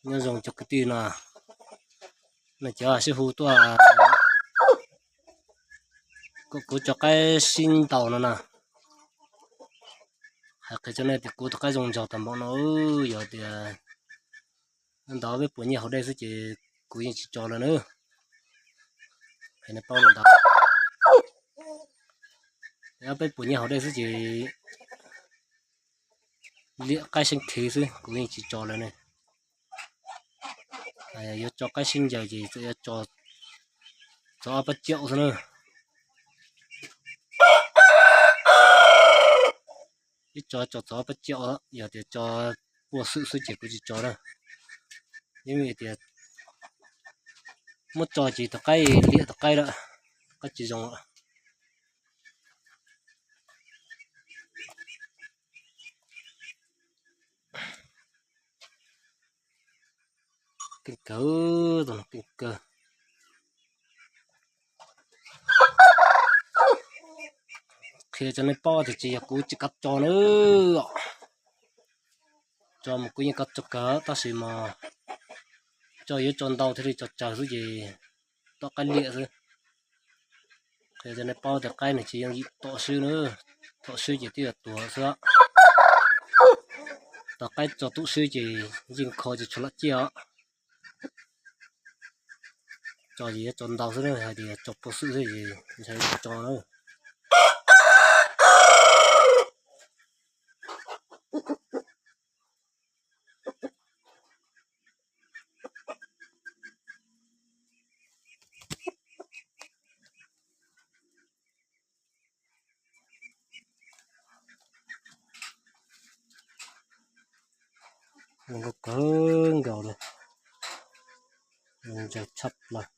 Nyob zoo cov kwv tij no, no cov sib hu tuaj kom kuv tso qaib sib ntaus no na. Hais qhia rau nej tias kuv tus qaib zoo nraug tag npaum no, yog tias ntawd peb puas nyiaj haus dej xwb ces kuv yeej tsis tso lawm na. Hais nej paub li ntawd, peb puas nyiaj haus dej xwb ces liam qaib seeb khiv xwb kuv yeej tsis tso lawm ne. Yuav tso qaib sib ncaws ces txawm yuav tso txog ob pab ciaum xwb na. Ib tso tso txog ob pab ciaum, yog tias tso puag xwm xwb ces kuv tsis tso na. Ib me tias muab tso ces tus qaib liam tus qaib lawm, qaib tsis zoo lawm. Keej kawg, tus no keej kawg. Qhia rau nej paub tias tsis yog kuv tsis kav tso na. Tso mas kuv yeej kav tso kawg tab sis mas tso yuav tso ntau thiaj li tso tsawg xwb ces tom qaib liam xwb. Qhia rau nej paub tias qaib nws tsis yooj yim tom swb na, tom swb ces twb yuav tuag xwb. Tom qaib tso tom swb ces yeej kho tsis tshua lam ciaj os. Tso ces yuav tso ntau xwb na, hais tias tso puag xwm xwb ces ntshai tsis tso na. Zoo nkauj kawg nkaus li, zoo nraug tshaj plaws.